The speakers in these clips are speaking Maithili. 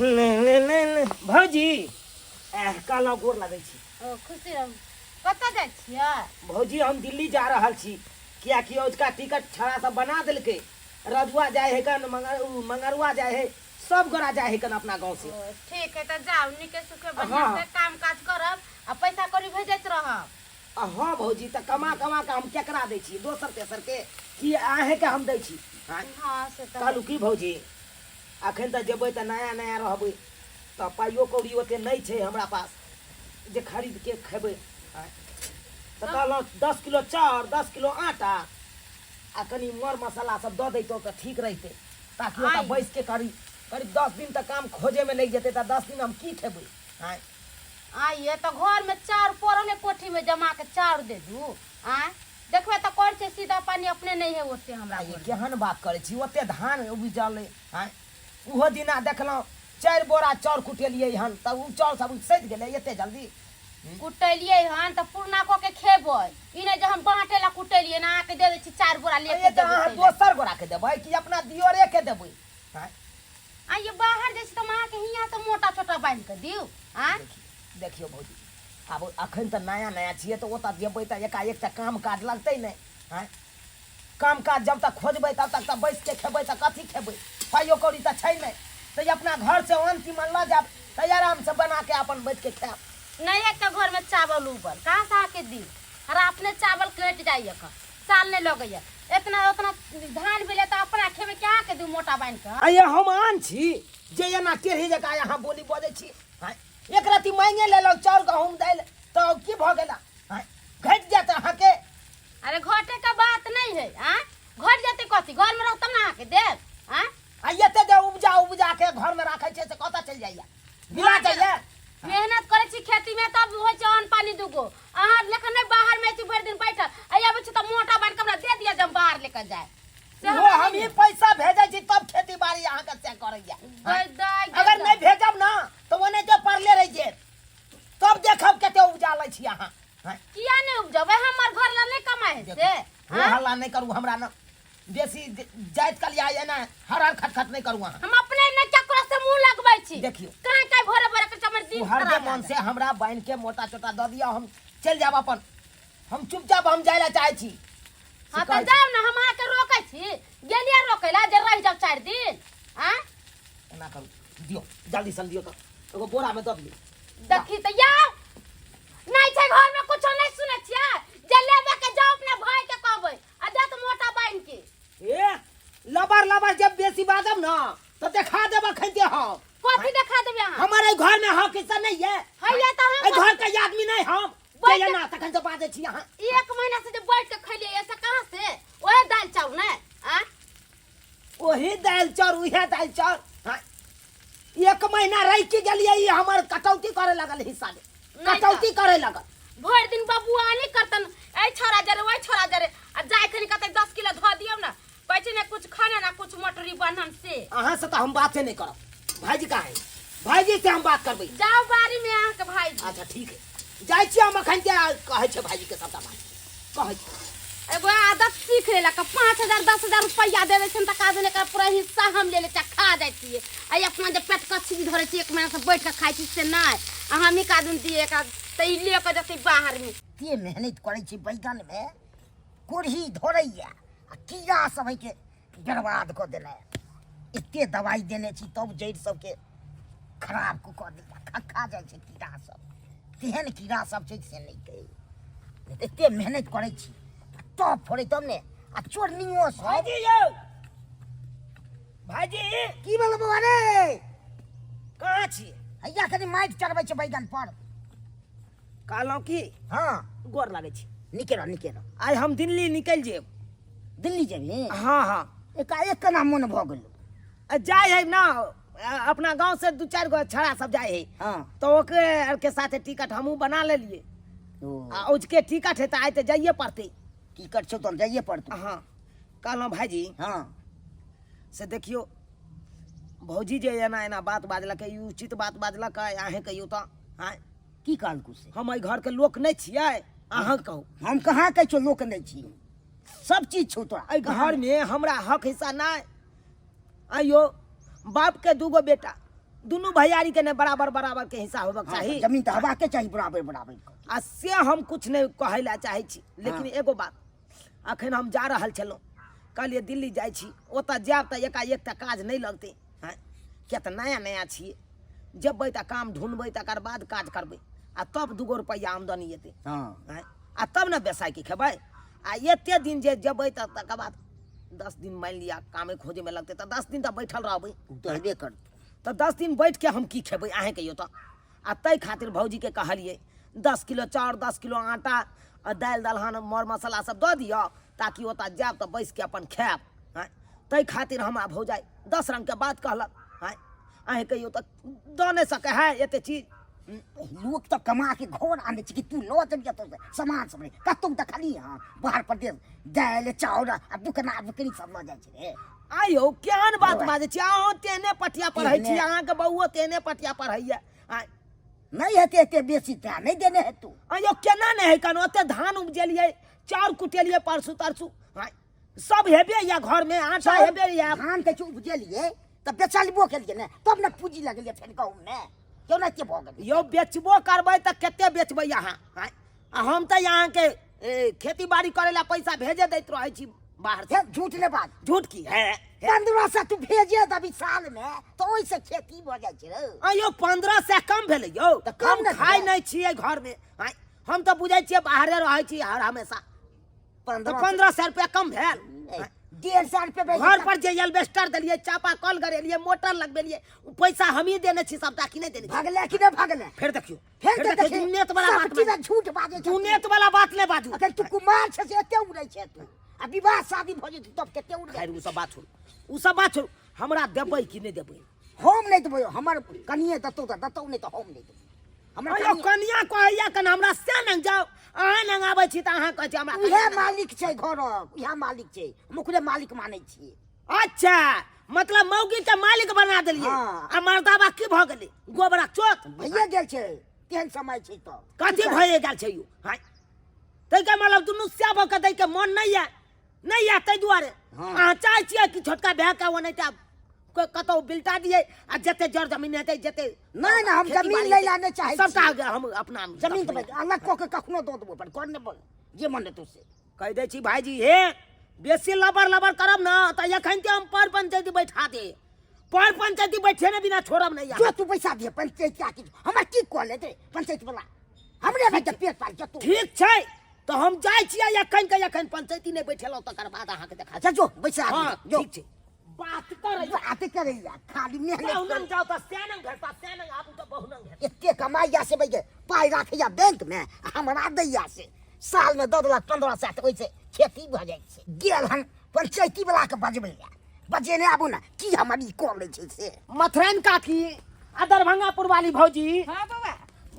ले ले ले ले भौजी, कहलहुँ गोर लगै छी। ओ खुशी रहू। कतऽ जाइ छियै? भौजी, हम दिल्ली जा रहल छी, कियाकि औजका टिकट छड़ा सब बना देलकै। रजुआ जाइ है कन, मंगर उ मंगरुआ जाइ है, सब गोरा जाइ है कन अपना गाँव से। ओ ठीक है, तऽ जाउ नीके सुखे बढ़िआँ से काम काज करब आ पैसा कौड़ी भेजैत रहब। आ हँ भौजी, तऽ कमा कमा कऽ हम केकरा दै छी, दोसर तेसर के कि अहेंके हम दै छी? आँय? हँ, से तऽ। कहलहुँ की भौजी, अखन तऽ जेबै तऽ नया नया रहबै, तऽ पाइयो कौड़ी ओते नहि छै हमरा पास जे खरीद के खेबै। आँय? तऽ कहलहुँ 10 किलो चाउर, 10 किलो आटा आ कनि मर मसाला सब दऽ दैतहुँ तऽ ठीक रहितै, ताकि ओतऽ आइ। बैस के करीब करीब 10 दिन तऽ काम खोजैमे लागि जेतै, तऽ 10 दिन हम की खेबै? आँय? आइये तऽ घर में चाउर पड़ल है, कोठी में जमा के चाउर दे दू। आँय, देखबै तऽ कर छै सीधा पानी अपने नहीं है ओते हमरा आइये घर में। केहन बात करै छी, ओते धान उपजल अइ, आँय? ओहो दिना देखलहुँ 4 बोरा चाउर कुटेलियै हन, तऽ ओ चाउर सब सधि गेलै एते जल्दी? कुटेलियै हन तऽ पुरना कऽ के खेबै, ई नहि जे हम बाँटे ला कुटेलियै ने अहाँके दे दै छी 4 बोरा लेके आइये तऽ जेबै अहाँ तै लए। दोसर गोरा के देबै कि अपना दियोरे के देबै? आँय? आइये बाहर जाइ छी तऽ हम अहाँके हियाँ से मोटा छोटा बान्हि कऽ दियौ? आँय? देखियौ भौजी, आब अखन तऽ नया नया छियै, तऽ ओतऽ जेबै तऽ एकाएक तऽ काम काज लगतै नहि। आँय, काम काज जब तक खोजबै तब तक तऽ बैस के खेबै तऽ कथी खेबै? पाइयो कौड़ी तऽ छै नहि, तऽ अपना घर से अन्न तीमन लऽ जायब तऽ आराम से बना के अपन बैठ के खायब। नहि, एक घर में चावल उबल कहाँ से अहाँके दी? अरे अपने चावल कटि जाइए, साल नहि लगैए, इतना उतना धान भेलै तऽ अपना खेबै कि अहाँके दू मोटा बान्हि कऽ? आइये हम आन छी जे एना टेढ़ी जकाँ अहाँ बोली बजै छी? आँय, एक रत्ती मांगे लेलहुँ चाउर गहूँम दालि तऽ की भऽ गेल? आँय, घटि जायत अहाँके? अरे घटे के बात नहीं है। आँय, घट जेतै कथी? घर में रहतम ना अहाँके देब। आँय? आ एते जे उपजा उपजा के घर में राखै छै से कतऽ चलि जाइया, बिला जाइया? मेहनत करै छी खेती में तब होइ छै अन्न पानी दूगो। अहाँ लेकिन नहि बाहर में छी भरि दिन बैठल, आ आबै छी तऽ मोटा बान्हि के हमरा दे दिअ जे हम बाहर लेके जाय से। ओहो हमरा हम नहि ही पैसा भेजै छी तब खेती बाड़ी अहाँके से करैया। गै दाइ, गै अगर दाइ। नहि भेजब ना तऽ ओनाहिते पड़ले रहि जेत, तब देखब कते उपजा लै छी अहाँ। हैं? किया नहि उपजबै? हमर घर ला नहि कमाइ है से? हो हल्ला नहि करू, हमरा न बेसी जाइत कलिया एना हर हर खटखट नहि करू अहाँ। हम अपने नहि केकरो से मुंह लगबै छी। देखियौ। काहे काहे भोरे भोरे के हमर दिन हरदे खराब मन भए से हमरा बान्हि के मोटा चोटा दऽ दिअ, हम चलि जायब अपन, हम चुपचाप हम जाय लए चाहै छी। से हाँ तऽ कहै छी। जाउ ने, हम अहाँके रोकै छी? गेलियै रोकै ला जे रहि जाउ 4 दिन? आँय? एना करू, दियौ जल्दी सन दियौ तऽ एगो बोरा में दऽ दियौ। देखी तऽ यार नहीं छै घर में कुछो नहीं सुनै छियै, जे लेबे के जाउ अपना भाई के कहबै आ देत मोटा बान्हि के। ए लबर लबर जब बेसी बाजब ना तो देखा देब अखन के हम। कथी देखा देबै अहाँ? हमारे एहि घर में हक हिस्सा नहीं है। हैया तऽ हम एहि घर के आदमी नहीं हम बैठ जे एना तखन से बाजै छी अहाँ। एक महीना से जे बैठ के खैलियै ऐसे कहाँ से? ओहे दालि चाउर ने? आँय? ओही दालि चाउर, उहे दालि चाउर। हाँ। एक महीना रहि के गेलियै, ई हमर कटौती करे लगल, हिस्सा में नहि तऽ। कटौती करे लगल। भरि दिन बबुआ नहि करतन, एहि छोरा जरे ओहि छोरा जरे, आ जाय खनी कते 10 किलो धऽ दियौ ने, कहै छै ने कुछ खाना ना कुछ मटरी बन्हन से। अहाँ से तऽ हम बाते नहि करब। भाईजी कहाँ है? भाईजी से हम बात करबै। जाउ बाड़ी में अहाँके भाईजी। अच्छा ठीक है, जाइ छी हम अखन के कहै छै भाईजी के सबटा बात कहै छी। एगो आदत सीख लेलक, 5000 10,000 रुपैआ दे दै छै तऽ काज नहि पूरा हिस्सा हम ले लै छी आ खा जाइ छियै। आ अपना जे पेट कछी धरै छी, एक महीना से बैठ कऽ खाइ छी से नहि, आ हमही काज दियै एक तऽ ई ले कऽ जेतै बाहर में। एते मेहनत करै छी बैगनमे, कोढ़ी धरैया आ कीड़ा सब एहिके बर्बाद कऽ देने। एते दवाइ देने छी तब जड़ि सबके खराब कऽ कऽ दैया, खा खा जाइ छै कीड़ा सब, तेहन कीड़ा सब छै से नहि कही। एते मेहनत करै छी तब फड़ै तब ने, आ चोरनियो सब। भाईजी यौ, भाईजी। की भेल बौआ रे? कहाँ छी? हैया कनि माटि चढ़बै छै बैगन पर। कहलहुँ की? हाँ। गोर लागै छी। नीके रह, नीके रह। आइ हम दिल्ली निकलि जेब। दिल्ली जेबही? हाँ हाँ। एकाएक केना मन भऽ गेलो? आ जाइ है ना अपना गांव से 2-4 गो छड़ा सब जाइ है। हाँ। तो ओकरे आर के साथे टिकट हमहूँ बना लेलिए। ओ। आ उसके टिकट है तऽ आइ तऽ जाइए पड़तै। टिकट छौ तऽ जाइए पड़तौ। हाँ। कहलहुँ भाईजी। हाँ। से देखियौ भौजी जे एना एना बात बाजलकै, ई उचित बात बाजलकै? अहें कहियौ तऽ। आँय? की कहलकौ से? हम एहि घरके लोक नहि छियै, अहाँ कहू। हम कहाँ कहै छियौ लोक नहि छी, सब चीज छौ तोरा एहि घरमे, हमरा हक हिस्सा नहि। आइयो बापके 2 गो बेटा, दुनू भैयारी के ने बराबर बराबर के हिस्सा होबक हाँ, चाही। जमीन तऽ हेबाके चाही बराबर बराबर के। आ से हम कुछ नहि कहै लए चाहै छी, लेकिन एगो बात, अखन हम जा रहल छलहुँ, कहलियै दिल्ली जाइ छी, ओतऽ जायब तऽ एकाएक तऽ काज नहि लगतै। आँय, किया तऽ नया नया छियै, जेबै तऽ काम ढूँढबै, तकर बाद काज करबै आ तब 2 गो रुपैआ आमदनी एतै। हँ। आँय, आ तब ने बेसाय के खेबै। आ एते दिन जे जेबै तऽ तकर बाद 10 दिन मानि लिअ कामे खोजैमे लगतै, तऽ 10 दिन तऽ बैठल रहबै। ओ तऽ हेबे करतै। तऽ 10 दिन बैठ के हम की खेबै, अहेँ कहियौ तऽ। आ ताहि खातिर भौजीके कहलियै 10 किलो चाउर, 10 किलो आटा आ दालि दलहन मर मसाला सब दऽ दिअ, ताकि ओतऽ जायब तऽ बैसके अपन खायब। आँय, ताहि खातिर हमरा भौजाइ 10 रङ्गके बात कहलक। आँय, अहेँ कहियौ तऽ दऽ नहि सकै है एते चीज। लोक तऽ कमा के घर आनै छै कि तू लऽ जेबही एतऽ सामान सब रे? कतौ देखलियै हँ बाहर परदेश दालि चाउर आ बुकना बुकनी सब लऽ जाइ छै रे? आइ यौ, केहन बात बाजै छी अहाँ? तेहने पटिया पढ़ै छी, तेहने। अहाँके बौओ तेहने पटिया पढ़ैया। आँय, नहि हेतै एते बेसी, तैं नहि देने हेतौ। आइ यौ, केना नहि है? कन ओते धान उपजेलियै, चाउर कुटेलियै परसू तरसू, आँय, सब हेबे या घरमे, आटा हेबे या। धान के उपजेलियै तऽ बेचलबो केलियै ने, तब ने पूँजी लगेलियै फेर गहूँममे, क्यों ने एते भऽ गेलै? यौ, बेचबो करबै तऽ कते बेचबै अहाँ? आँय, आ हम तऽ अहाँके खेती बाड़ी करै लए पैसा भेजे दैत रहै छी बाहर से। फेर झूठ नहि बाज। झूठ की है? 1500 तू भेजे देबी सालमे तऽ ओहिसँ खेती भऽ जाइ छै रौ। आँय यौ, 1500 कम भेलै यौ? तऽ कम हम ने खाइ भेलै। नहि छियै घरमे। आँय, हम तऽ बुझै छियै बाहरे रहै छी हर हमेशा, तऽ 1500 रुपया कम भेल? 150 रुपया भेज। घर पर जे एल्बेस्टर देलियै, चापा कल गरेलियै, मोटर लगबेलियै, ओ पैसा हमही देने छी सबटा कि नहि देने छी? भगले कि नहि भगले? फेर देखियौ, फेर फेर तऽ देखियौ, देखी, दुनियत वाला सब बात चीज बाजू। झूठ बाजै छै। दुनियत वाला बात नहि बाजू। अखन तू कुमार छै से एते उड़ै छै तू, आ विवाह शादी भऽ जेतै तब कते उड़ खैर, ओ सब बात छोड़ू, ओ सब बात छोड़ू, हमरा देबै कि नहि देबै? हम नहि देबै, हमर कनिए देतौ तऽ देतौ, नहि तऽ हम नहि देबै। हमरा अयो, कनिया कहैया कन हमरा से नंग जाउ, अहाँ नंग आबै छी तऽ अहाँ कहै छी हमरा उएह कनिया नंग। मालिक छै घरक, उएह मालिक छै, हम ओकरे मालिक मानै छियै। अच्छा, मतलब मौगी के मालिक बना देलियै। हाँ। आ मर्दाबा की भऽ गेलै? गोबरा चोत भइए गेल छै, तेहन समय छै तऽ कथी भइए गेल छै यौ? हाँ, ताहिके मतलब दुनू सेवा भऽ के दैके मन नहि यऽ, नहि यऽ, ताहि दुआरे हाँ। अहाँ चाहै छियै कि छोटका भाय के ओनाहिते आब कतहु बिलटा दियै आ जते जर जमीन हेतै, जते नहि, नहि, हम खेती जमीन बाड़ी लै हेतै, लए नहि चाहै सबटा छियै। हम अपना जमीन तऽ अलग कऽ के कखनो दऽ देबो, पर कर नहि बोल जे मन हेतौ से। कहि दै छी भाईजी, हे बेसी लबर लबर करब ने तऽ एखन के हम पर पंचायती बैठा दे, पर पंचायती बैठे ने बिना छोड़ब नहीं। जो तू पैसा दिए पंचायत की हमरा की कऽ लेतै पंचायत वाला? हमरे भाई के पेट पाल तू। ठीक छै, तऽ हम जाइ छियै एखन के एखन, पंचायती नहि बैठेलहुँ तकर बाद अहाँके देखा। अच्छा जो बैसा। हाँ, जो। ठीक छै, बात करै बात करैया खाली मेहनत बहुनंग जाउ तऽ सैनंग भेटता, सैनंग आबू तऽ बहुनंग भेटता। एते कमाइया से भैया पाइ राखैया बैंक में, आ हमरा दैया से साल में दऽ देलक 1500, तऽ ओहिसँ खेती भऽ जाइ छै। गेल हन पंचायती वाला के बजबै लए, बजेने आबू ने की हमर ई कऽ लै छै से। मथुरैन काकी आ दरभंगा पुरवाली भौजी। हाँ बौआ।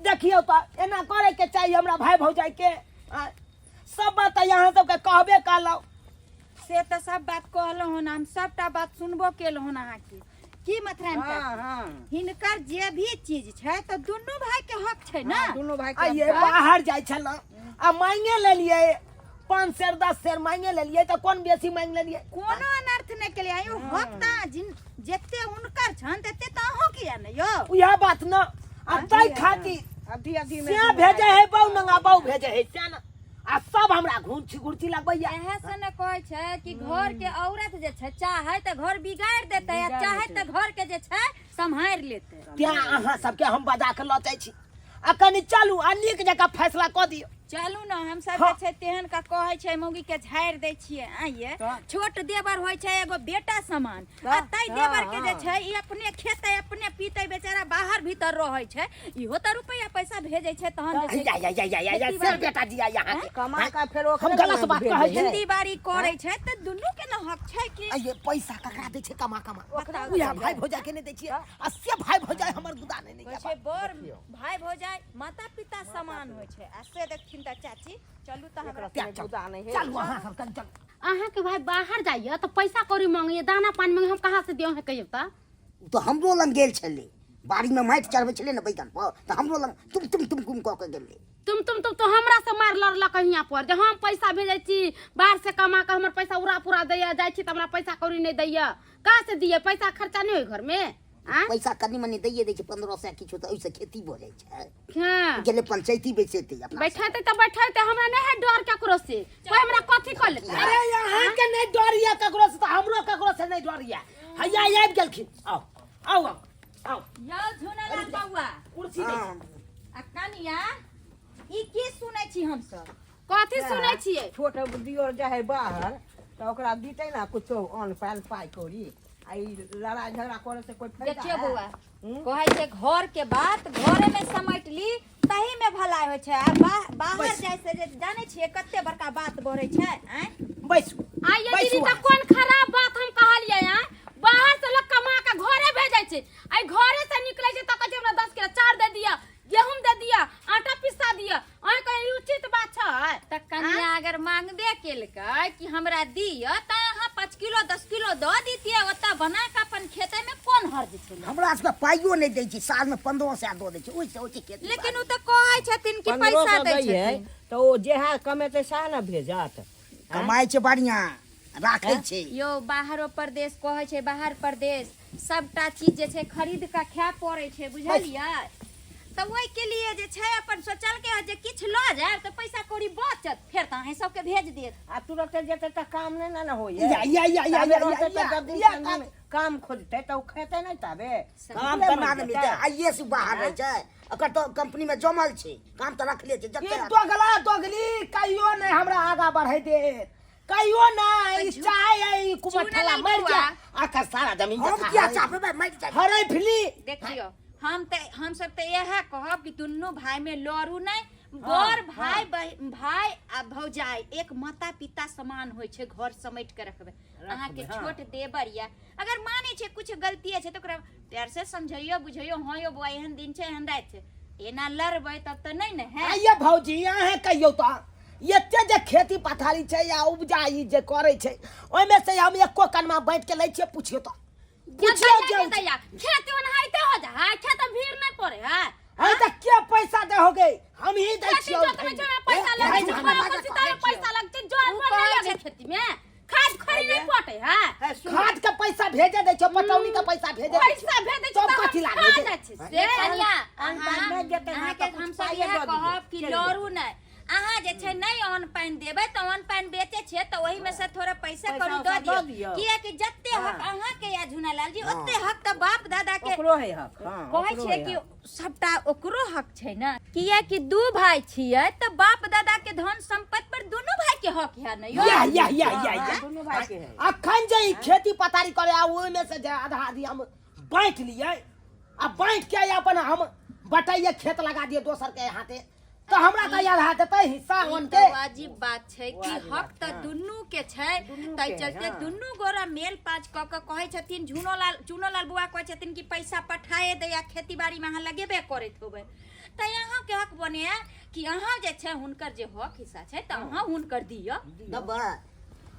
देखियौ तऽ एना करे के चाही हमरा भाय भौजाई के? आ, सब बात तऽ यहाँ सबके कहबे कहलहुँ। से तऽ सब बात कहलहुँ हन, हम सबटा बात सुनबो केलहुँ हन अहाँके। की मथुराइन हाँ काकी? हाँ। हिनकर जे भी चीज छै तऽ दुनू भाई के हक छै ने? हाँ, दुनू भाई आ के। ये बाहर जाइ छलहुँ आ मांगे लेलियै 5 सेर 10 सेर मांगे लेलियै, तऽ कोन बेसी मांगि लेलियै? कोनो अनर्थ नहि केलियै आयो, हक तऽ जिन जते हुनकर छन तते तऽ अहूँ किया ने यौ? उएह बात न, आ ताहि खातिर अभी अभी में से भेजे है बहु नंगा, बहु भेजे है से न, आ सब हमरा घुंची घुर्ची लगबैया। इएह से ने कहै छै कि घर के औरत जे छै चाहे तऽ घर बिगाड़ि देतै आ बिगाड़ि चाहे देतै। तऽ घर के जे छै सम्हारि लेतै। तें अहाँ सबके हम बजा के लऽ जाइ छी, आ कनि चलू आ नीक जकाँ फैसला कऽ दियौ। चलू ने, हम सब हाँ। जे छै तेहन का कहै छै मौगी के झाड़ि दै छियै। आइये तऽ? छोट देवर होइ छै एगो बेटा समान, तऽ? आ तै देवर के जे हाँ। छै ई अपने खेतै अपने पीतै, बेचारा बाहर भीतर रहै छै, इहो तऽ रुपैआ पैसा भेजै छै तहन जे छै या या या या या या खेती से बाड़ी- बेटा जी यहाँ के कमा के फेर हम ओकरे गलत बात भेजै कहै छी। है। खेती बाड़ी करै छै तऽ दुनू के ने हक छै कि? आइये पैसा ककरा दै छै कमा कमा? बताउ। उएह भाय भौजाई के नहि दै छियै, आ से भाय भौजाई हमर गुदा नहि होइ छै बड़ भाय भौजाइ माता पिता समान होइ छै, आ से देखथिन तऽ चाची चलू तऽ हमरा एकरा चलू गुदा नहि है। चलू अहाँ सब कनि चलू। अहाँके भाई बाहर जाइए तऽ पैसा कौड़ी मांगैए, दाना पानी मांगे, हम कहाँ से दियौ है कहियौ तऽ? ओ तऽ हमरो लग गेल छलै, बाड़ीमे माटि चढ़बै छलै ने बैगन पर, तऽ हमरो लग तुम तुम तुम तुम कऽ के गेलै। तुम तुम तुम तो हमरा से मार लड़लक हियाँ पर जे हम पैसा भेजै छी बाहर से कमा कऽ, हमर पैसा उड़ा पुरा दैया, जाइ छी तऽ हमरा पैसा कौड़ी नहि दैया। कहाँ से दियै पैसा? खर्चा नहि होय घरमे? आँय? पैसा कनि मनि दैये दै छै 1500 किछु तऽ ओहिसँ खेती भऽ जाइ छै। हाँ। गेलै पंचायती बैसेतै अपना। बैठेतै तऽ बैठेतै, हमरा नहि है डर ककरो से, कोई हमरा कथी कर लेतै। अरे अहाँ के नहीं डर ये ककरो से, तऽ हमरो ककरो से नहीं डर ये। हैया आबि गेलखिन, आउ आउ आउ आउ। यौ झुनलाल बौआ। कुर्सी दे। हँ। आ कनिया, ई की सुनै छी हमसब? कथी सुनै छियै? छोट दियोर जाइ है बाहर तऽ ओकरा दितै ने कुछो अन्न पानि पाइ कौड़ी, आ ई लड़ाइ झगड़ा करे से कोई फायदा देखियौ है? बौआ, कहै छै घर के बात घरे में समेट ली तही में भलाई होइ छै, आ बाहर जाइ से जे जानै छियै कते बड़का बात बढ़ै छै। आँय? बैसू। आइए बैसू दीदी, तऽ अहाँ। कोन खराब बात हम कहलियै? आँय, बाहर से लोग कमा के घरे भेजै छै, आइ घरे से निकलै छै तऽ कहै छै हमरा 10 किलो चाउर दे दिअ, गेहूं दे दिअ, आटा पिसा दिअ। अहाँ कहे ई उचित बात छै? तऽ कन्या अगर मांगबे केलकै कि हमरा दिअ, तऽ अहाँ 5 किलो 10 किलो दऽ दितियै, ओतऽ बना कऽ अपन खेतै में कोन हर्ज छै? हमरा सबके पाइयो नहि दै छै, सालमे 1500 दऽ दै छै, ओहिसँ होइ छै खेती। लेकिन ओ तऽ कहै छथिन कि 15 पैसा सौ दै दै है छथिन। तऽ ओ जेहा कमेतै सएह ने भेजत। कमाइ छै बढ़िआँ, राखै छै। यौ, बाहरो प्रदेश कहै छै, बाहर प्रदेश सबटा चीज जे छै खरीद कऽ खाय पड़ै छै, बुझलियै? तऽ ओहिके लिए जे छै अपन सोचलकै हँ जे किछु लऽ जायब तऽ पैसा कौड़ी बचत, फेर तऽ अहीं सबके भेज देत। आ तुरते जेतै तऽ काम नहि ने ने होइए। या, या, या, या, ताबे या, रहतै या, तऽ जब दिन या, ठंडी में काम खोजतै तऽ ओ खेतै नहि ताबे। काम केना नहि मिलतै? आइए से बाहर रहै छै, एकर तऽ कंपनी में जमल छै, काम तऽ रखले छै। ई जते दोगला दोगली कहियो नहि हमरा आगा बढ़ै देत, कहियो नहि। ई चाहे ई कुमठला चूना मरि लाल जाय, आकर सारा जमीन हम जथा किया हड़प- चाहबै मरि जाय? हड़प ली। देखियौ, हम तऽ हमसब तऽ इएह कहब कि दुनू भाई में लड़ू नहि। बड़ भाई भाई आ भौजाई एक माता पिता समान होइ छै, घर समेट के रखबै। अहाँके छोट देवर या अगर मानै छै कुछ गलती छै तऽ ओकरा प्यार से समझैयो बुझैयो, हँ यौ बौआ, एहन दिन छै, एहन राति छै, एना लड़बै तब तऽ नहि ने है। आइए भौजी, अहाँ कहियौ तऽ एते जे खेती पथारी छै या उपजा ई जे करै छै, ओहिमे से हम एको कनमा बाँटि के लै छियै? पुछियौ तऽ, पुछियौ जे दैया खेत ओनाहिते हो जा है, खेत में भीड़ नहीं पड़े है। है तऽ के पैसा दे हो गई? हम ही दै खेती छियौ। जोतबै छै, ओहिमे पैसा लगै छै, कोड़ा कुर्सी तऽ पैसा लगै छै, जर ओ पर कहै नहीं लगै खेती में, खाद खरी नहीं पटे है। है, सुन। खाद के पैसा भेजे दै छियौ, पटौनी के पैसा भेजे दै छियौ। पैसा भेजै छै तब तऽ कथी हम लागै खा छै? जाइ छी से। कनिया, अन्न पानि नहि देतै, अहाँके अहाँ तऽ हम सब पाइए इएह दऽ दियौ। कहब कि चलि जेतै। लड़ू नहि। अहाँ जे छै नहि अन्न पानि देबै तऽ अन्न पानि बेचै छियै तऽ ओहिमे से थोड़ा पैसा पैसा कौड़ी उसा दऽ दऽ दियौ, दियौ। किएकि जते हक अहाँके या झुनालाल जी, ओते हक तऽ बाप दादा के ओकरो है हक। हँ, कहै ओकरो छियै है कि हक। सबटा ओकरो हक छै ने, किएकि दू भाई छियै तऽ बाप दादा के धन संपत्ति पर दुनू भाई के हक है ने यौ? या या या या या। दुनू भाई के है। अखन जे ई खेती पथारी करे आ ओहिमे से जे आधा आधी हम बाँटि लियै आ बाँटि के अपन हम बटैये खेत लगा दियै दोसर के हाथे, तऽ हमरा तऽ आधा देतै हिस्सा ई ओन तऽ के। वाजिब बात छै कि वाजिब हक बात, तऽ हँ। दुनू के छै, दुनू ताहि के, चलते हँ। दुनू गोरा मेल पाँच कऽ कऽ कहै छथिन। झुनोलाल चुनोलाल बुआ कहै छथिन कि पैसा पठाए दैया, खेती बाड़ी में अहाँ लगेबे करैत होबै, तऽ अहाँके हक बनैया कि अहाँ जे छै हुनकर जे हक हिस्सा छै तऽ अहाँ हुनकर दिअ। देबै।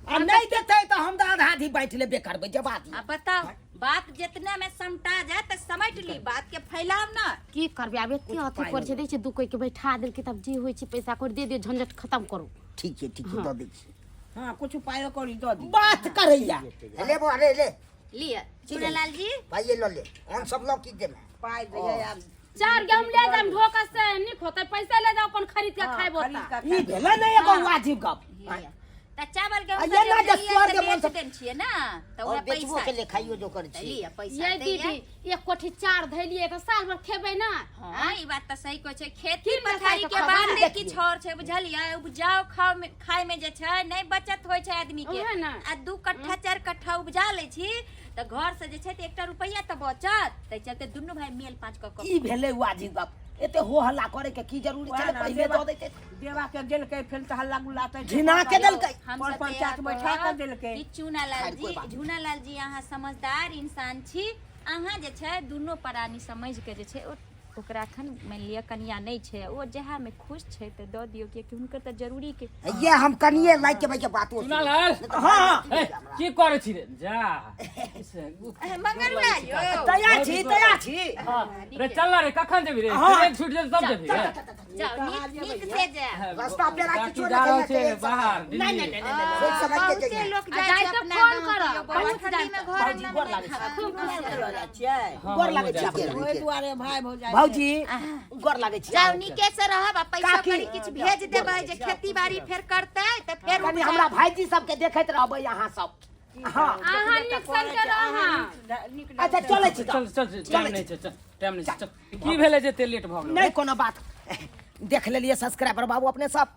आ नहि देतै तऽ हम तऽ आधा आधी बाँटि लेबे करबै, जबा दिअ। आ बताउ, बात जितना में समटा जाए तऽ समेट ली, बात के फैलाव ना। की करबै आब? एते अथी करै छै, दै छै दू कोइ के बैठा देलकै, तब जे होइ छै पैसा कौड़ी दे दियौ, झंझट खत्म करू। ठीक छै, ठीक छै, दऽ दै छी। हँ, कुछ पाइयो कौड़ी दऽ दियौ। बात करैया। ले बौआ, ले ले। लिअ चुनालाल जी। पाइए लऽ ले, हम सब लऽ की देबै? पाइ दैया आब। चार गेहूं ले जाम ढोका से नीक होतै, पैसा ले जाओ अपन खरीद के खाइबो। खरीद तऽ कऽ ई भेलै ने एगो वाजिब गप। लिअ। तऽ चावल आ गेहूं ये ना सब जे जे स्वर्ग तऽ मन बेच से- देने छियै ने तऽ और उएह बेचबो पैसा के ले खाइयो जोकर तऽ छी। लिअ पैसा ये दैया। दीदी, एक कोठी चार धैलिए तऽ साल भर खेबै ना? हाँ, ई बात तऽ सही कहै छै। खेती की पथारी बेचारी के के बाद खबर? किछु आओर छै, बुझलियै? उपजाउ खाओ में खाय में जे छै नहि बचत होइ छै आदमी के। उएह ने। आ 2 कट्ठा 4 कट्ठा उपजा लै छी तऽ घर से जे छै तऽ एकटा रुपैआ तऽ बचत, ताहि चलते दुनू भाई मेल पाँच कऽ कऽ ई भेलै वाजिब गप। एते हो हल्ला करे के की जरूरी वएह छलै? ने, पहिले देवा- दऽ दैते। देवा के देलकै, फेर तऽ हल्ला गुल्ला तऽ घिना के देलकै। हम पर सब तऽ पंचायत इएह बैठा कऽ कहब देलकै। कि चूनालाल खैर, कोइ जी, बात नहि। झूनालाल जी, अहाँ समझदार इंसान छी। अहाँ जे छै दुनू प्राणी समझ के जे छै ओकरा एखन मानि लिअ कनिया नहि छै, ओ जएह में खुश छै तऽ दऽ दियौ, किएकि हुनकर तऽ जरूरी के ये हम कनिए लाइक के भाई के बातो सुन। चुनालाल। हाँ। ए, की करै छी रे? जा मंगलवा यौ। तैयार छी, तैयार छी। हाँ, रे चल ना रे, कखन जेबी रे? हाँ। ट्रेन छूट जेतै तब जेबी रे। जाओ कहाँ नीक जेबै नीक ये? से जायब। रास्ता पेरा काकी किछो जा नहि रहल छै कहिया बाहर नहि नहि दिल्ली नहि नहि सोचि समझ के बहुते जइहे। लोक आ जाइ जाइ छै तऽ अपना फोन गाँव करब, के, बौआ पहुँच ठंडी में जायब। घर भौजी, अंगना गोर में लागै नहि छी। खावा। खूब खुश लऽ जाइ छियै हँ, गोर लागै छी हमहूँ अपने। ओहि दुआरे भाय भौजाइ भौजी गोर लागै छी जाउ नीके से रहब आ पैसा काकी। कड़ी किछु भेज देबै जे खेती बाड़ी फेर करतै तऽ फेर कनि उपजा- हमरा भाईजी सबके देखैत रहबै अहाँ सब। हँ। अहाँ नीक सन के रह। अच्छा चलै छी तऽ। चल चल चल, टाइम नहि छै, चल टाइम नहि छै, चल। की भेलै जे एते लेट भऽ गेलै? नहि कोनो बात। देख लेलियै सब्सक्राइबर बाबू, अपने सब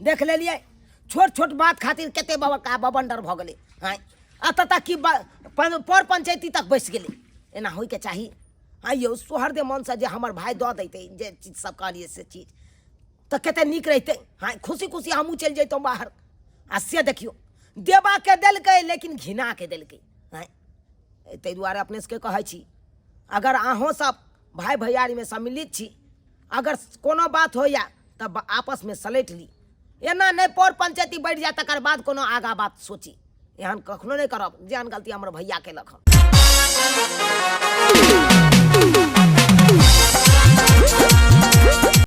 देख लेलियै, छोट छोट बात खातिर कते बड़का बवंडर भऽ गेलै। आँय, एतऽ तक कि पर पंचायती तक बैस गेलै। एना होइके चाही? आँय यौ, सोहरदे मनसँ जे हमर भाय दऽ दैतै जे चीज सब कहलियै से चीज, तऽ कते नीक रहितै। हँ, खुशी खुशी हमहूँ चलि जैतहुँ बाहर। आ से देखियौ, देबाके देलकै लेकिन घिनाके देलकै। आँय, ताहि दुआरे अपने सबके कहै छी, अगर अहूँ सब भाय भैयारीमे सम्मिलित छी, अगर कोनो बात होइए तऽ आपसमे सलटि ली। एना नहि पर पंचायती बढ़ि जाय तकर बाद कोनो आगाँ बात सोची। एहन कखनो नहि करब जेहन गलती हमर भैया केलक हन।